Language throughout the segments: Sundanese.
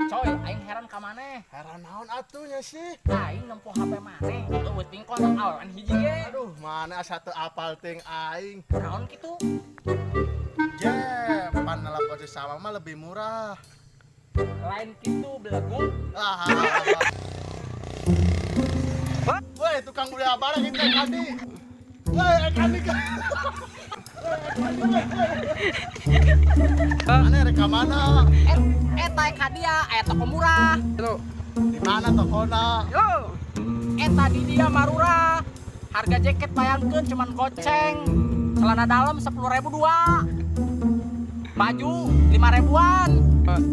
Coy, aing heran ka maneh. Heran naon atuh nya sih? Aing nempo HP maneh, euweuh ting kontak awewe hiji ge. Aduh, mana asa teu apal ting aing. Naon kitu? Je, pan nelpon si sama mah lebih murah. Lain kitu, belegu. Ah. Woi, tukang beli barang itu Kandi. Woi, Kandi. Mana rek ka mana? Eh, eta ka dia aya toko murah. Di mana tokona? Eta di dia marurah. Harga jaket bayangkeun cuman goceng. Celana dalam 10.000 dua. Baju 5 ribuan.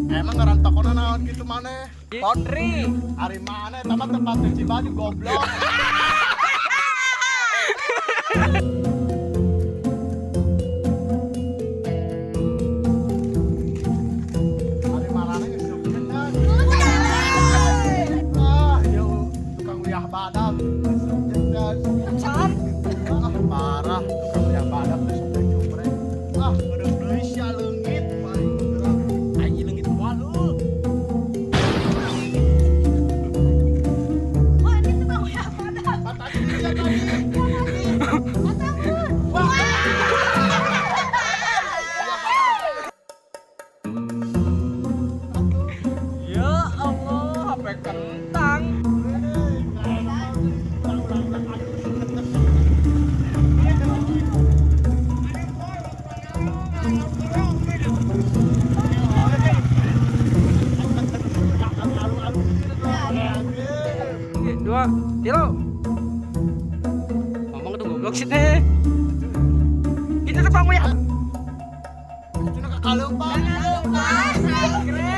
Emang ngaran tokona naon kitu maneh? Laundry. Ari mana eta mah tempat cuci baju, goblok. Ari marana geus kan. Ah, yo tukang uyah badak geus kan. Can. Ah, parah tukang uyah badak geus cupre. Ah, ngeudeung deui sia leungit paling gerak. Aing leungit moal lu. Wah, ini tukang uyah badak. Patah dia tadi. Matamu. Wah. Ya Allah, HP kentang. Dua, tilu. Ngomong tuh goblok sih teh. Itu tuh bang ya. Itu nak kaleumpang. Keren.